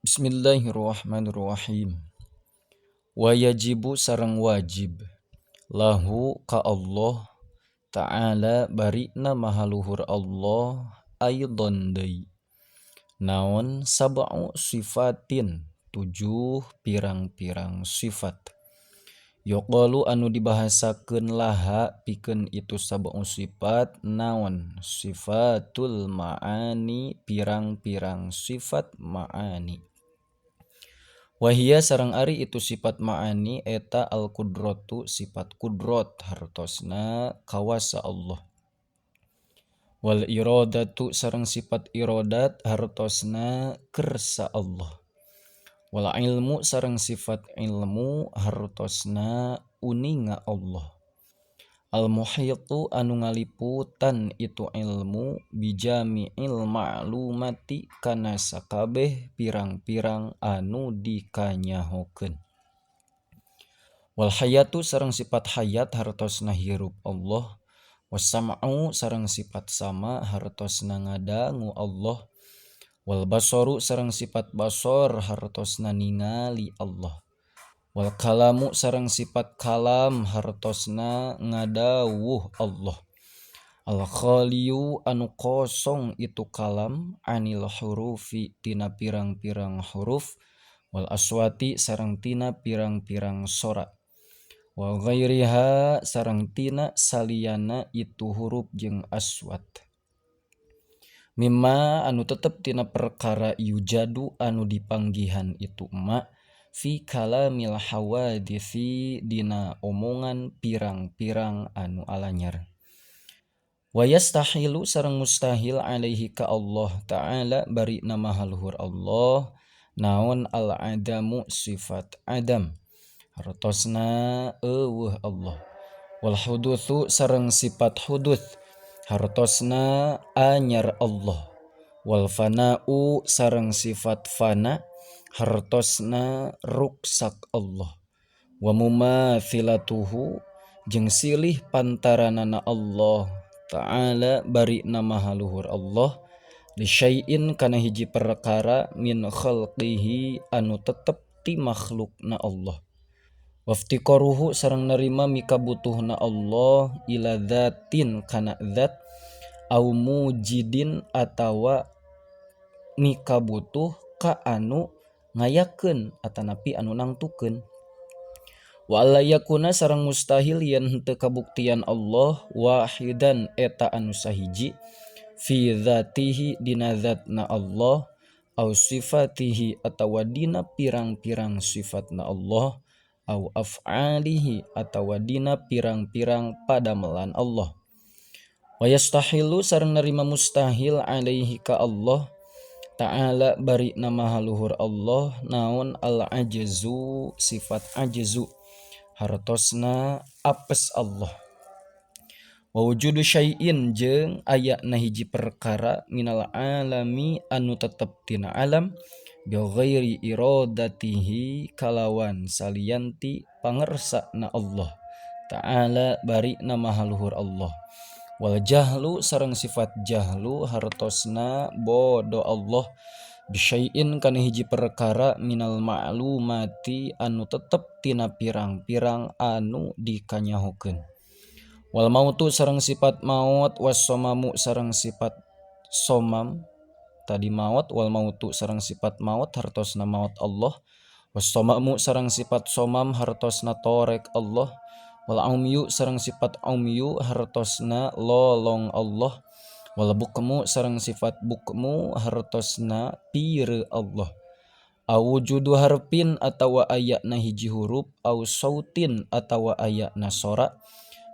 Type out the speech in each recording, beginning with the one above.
Bismillahirrahmanirrahim. Wa yajibu sareng wajib lahu ka Allah ta'ala barina maha luhur Allah aidon deui naon sab'u sifatin tujuh pirang-pirang sifat. Yuqalu anu dibahasakeun laha pikeun itu sab'u sifat naon sifatul ma'ani pirang-pirang sifat ma'ani. Wahia sareng ari itu sifat ma'ani eta al-qudratu sifat kudrat hartosna kawasa Allah. Wal iradatu sareng sifat iradat hartosna kersa Allah. Wal ilmu sareng sifat ilmu hartosna uninga Allah. Al muhitu anu ngaliputan itu ilmu bijami'il ma'lumati kana sakabeh pirang-pirang anu dikanyahokeun. Wal hayatu sareng sifat hayat hartosna hirup Allah. Wassam'u sareng sifat sama hartosna ngadangu Allah. Wal basoru sareng sifat basor hartosna ningali Allah. Wal kalamu sareng sifat kalam hartosna ngadawuh Allah. Al khaliyu anu kosong itu kalam anil hurufi tina pirang-pirang huruf wal aswati sareng tina pirang-pirang sora. Wa ghairiha sareng tina saliyana itu huruf jeung aswat. Mimma anu tetep tina perkara yujadu anu dipanggihan itu ma fi kalamil hawaditsi dina omongan pirang-pirang anu alanyar. Wa yastahilu sareng mustahil alaihi ka Allah ta'ala bari nama haluhur Allah naon al adamu sifat adam hartosna eueuh Allah. Wal hudutsu sareng sifat huduts hartosna anyar Allah. Wal fana'u sareng sifat fana hartosna ruksak Allah. Wa mumathilatuhu jeung silih pantaranana Allah ta'ala bari nama haluhur Allah li syai'in kana hiji perkara min khalqihi anu tetep ti makhlukna Allah. Waftiqaruhu sareng nerima mikabutuhna Allah ila dzatin kana zat au mujidin atawa mikabutuh ka anu ngayakeun atanapi anu nangtukeun. Wa alla yakuna sareng mustahil yen henteu kabuktian Allah wahidan eta anu sahiji fi dzatihi dina zatna Allah au sifatihi atawa dina pirang-pirang sifatna Allah au af'alihi atawa dina pirang-pirang padamelan Allah. Wa yastahilu sareng nerima mustahil alaihi ka Allah ta'ala bari nama haluhur Allah naon al ajzu sifat ajzu hartosna apes Allah. Wa wujudu syai'in jeung aya na hiji perkara minal alami anu tetep tina alam bi ghairi iradatihi kalawan salianti pangersana Allah ta'ala bari nama haluhur Allah. Wal jahlu sareng sifat jahlu hartosna bodo Allah bisyai'in kana hiji perkara minal ma'lumati anu tetep tina pirang-pirang anu dikanyahokeun. Wal mautu sareng sifat maut wassomamu sareng sifat somam. Tadi maut wal mautu sareng sifat maut hartosna maut Allah. Wassomamu sareng sifat somam hartosna torek Allah. Wal umyu sareng sifat umyu hartosna lolong Allah. Wal bukmu sareng sifat bukmu hartosna pire Allah. Awujudu harfin atawa ayana hiji huruf au sautin atawa ayana sora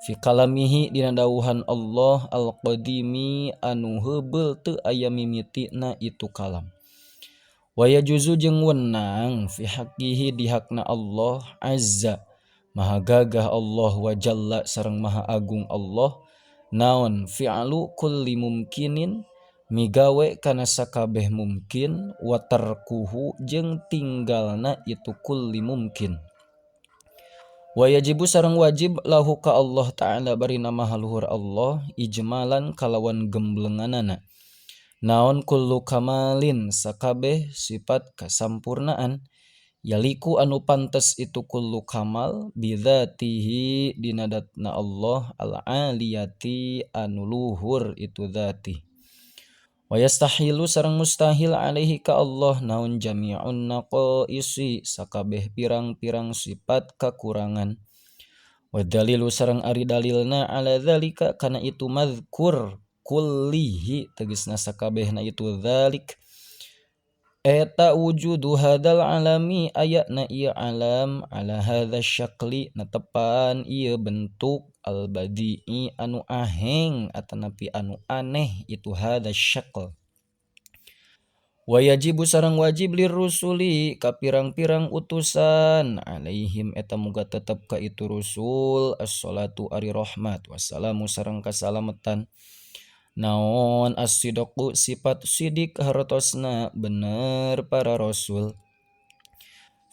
fi kalamihi dina dawuhan Allah al-qadimi anu heubeul teu aya mimitina itu kalam. Wa yajuzu jeung wenang fi haqqihi di hakna Allah azza maha gagah Allah wa jalla sareng maha agung Allah naon fi'lu kulli mumkinin migawe kana sakabeh mungkin wa tarkuhu jeung tinggalna itu kulli mumkin. Wa yajibu sareng wajib lahu ka Allah ta'ala bari nama haluhur Allah ijmalan kalawan gemblenganana. Naon kullu kamalin sakabeh sifat kasampurnaan yaliku anu pantes itu kullu kamal bidzatihi dina datna Allah al-aliyati anu luhur itu dzati. Wa yastahilu sareng mustahil alaihi ka Allah naon jami'un naqaisi sakabeh pirang-pirang sifat kakurangan. Wa dalilu sareng ari dalilna ala dzalika kana itu mazkur kullihi tegasna sakabehna itu dzalik eta wujudu hadzal alami ayana ieu alam ala hadza syakli netepan ieu bentuk al badi'i anu aheng atanapi anu aneh itu hadza syakl. Wa yajibu sareng wajib lirrusuli ka pirang-pirang utusan alaihim eta muga tetep ka itu rusul as-salatu ari rahmat wassalamu sareng kasalametan. Naon as-sidqu sifat sidik hartosna bener para rasul.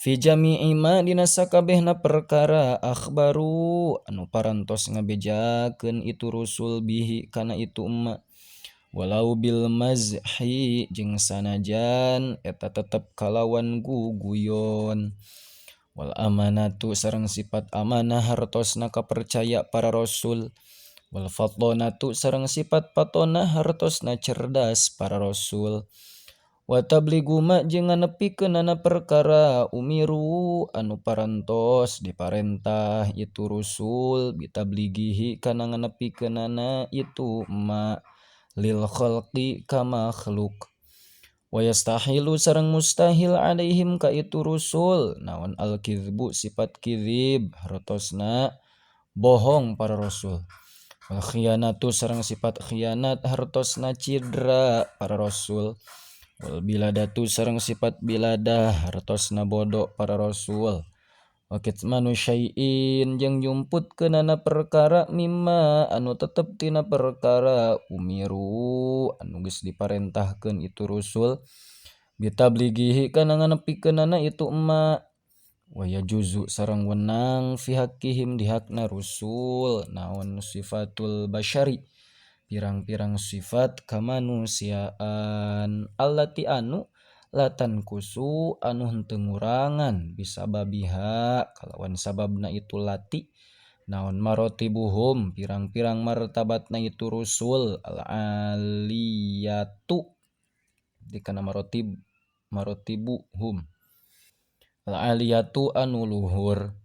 Fi jami'i ma dina sakabehna perkara akhbaru anu parantos ngabejakeun itu rusul bihi kana itu emma. Walau bil mazhi jeung sanajan eta tetep kalawan guguyon. Wal amanatu sareng sifat amanah hartosna kapercaya para rasul. Wal fatonatu sareng sifat patonah hartosna cerdas para rasul. Wa tabligu ma jeung nganepikeunana perkara umiru anu parantos diparentah itu rusul bitablighihi kana nganepikeunana itu ma lil khalqi ka makhluk. Wa yastahilu sareng mustahil alaihim ka itu rusul naon al kizbu sifat kizib hartosna bohong para rasul. Wal khianatu sareng sifat khianat hartosna cidra para rasul. Wal biladatu sareng sifat biladah hartosna bodoh para rasul. Wa kitmanu syai'in jeung nyumputkeunana perkara mimma anu tetep tina perkara umiru anu geus diparentahkeun itu rusul bitablighihi kana nganepikeunana itu emma. Wa yajuzu sareng wenang fi haqqihim di hakna rusul naon sifatul basyari pirang-pirang sifat kamanusiaan allati anu latan kusu anu henteu ngurangan bisababiha kalawan sababna itu lati naon marotibuhum pirang-pirang martabatna itu rusul al aliyatu dikana marotib marotibuhum al aliyatu anu luhur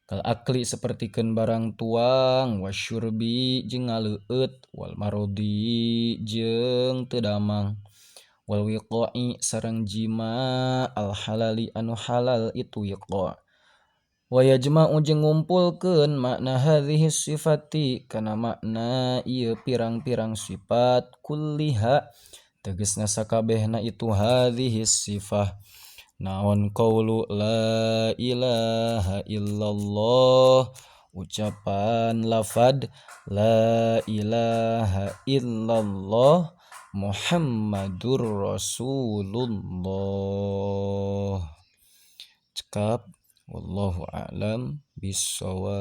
kal akli sapertikeun barang tuang wasyurbi jeung ngaleueut wal marodi jeung teu damang wal wiqa'i sareng jima al halali anu halal itu wiqa'. Wa yajma'u jeung ngumpulkeun makna hadhihi sifati kana makna ieu pirang-pirang sifat kulliha tegasna sakabehna itu hadhihi sifah. Naon qaulu la ilaha illallah ucapan lafad la ilaha illallah Muhammadur Rasulullah. Cekap, wallahu a'lam bissawab.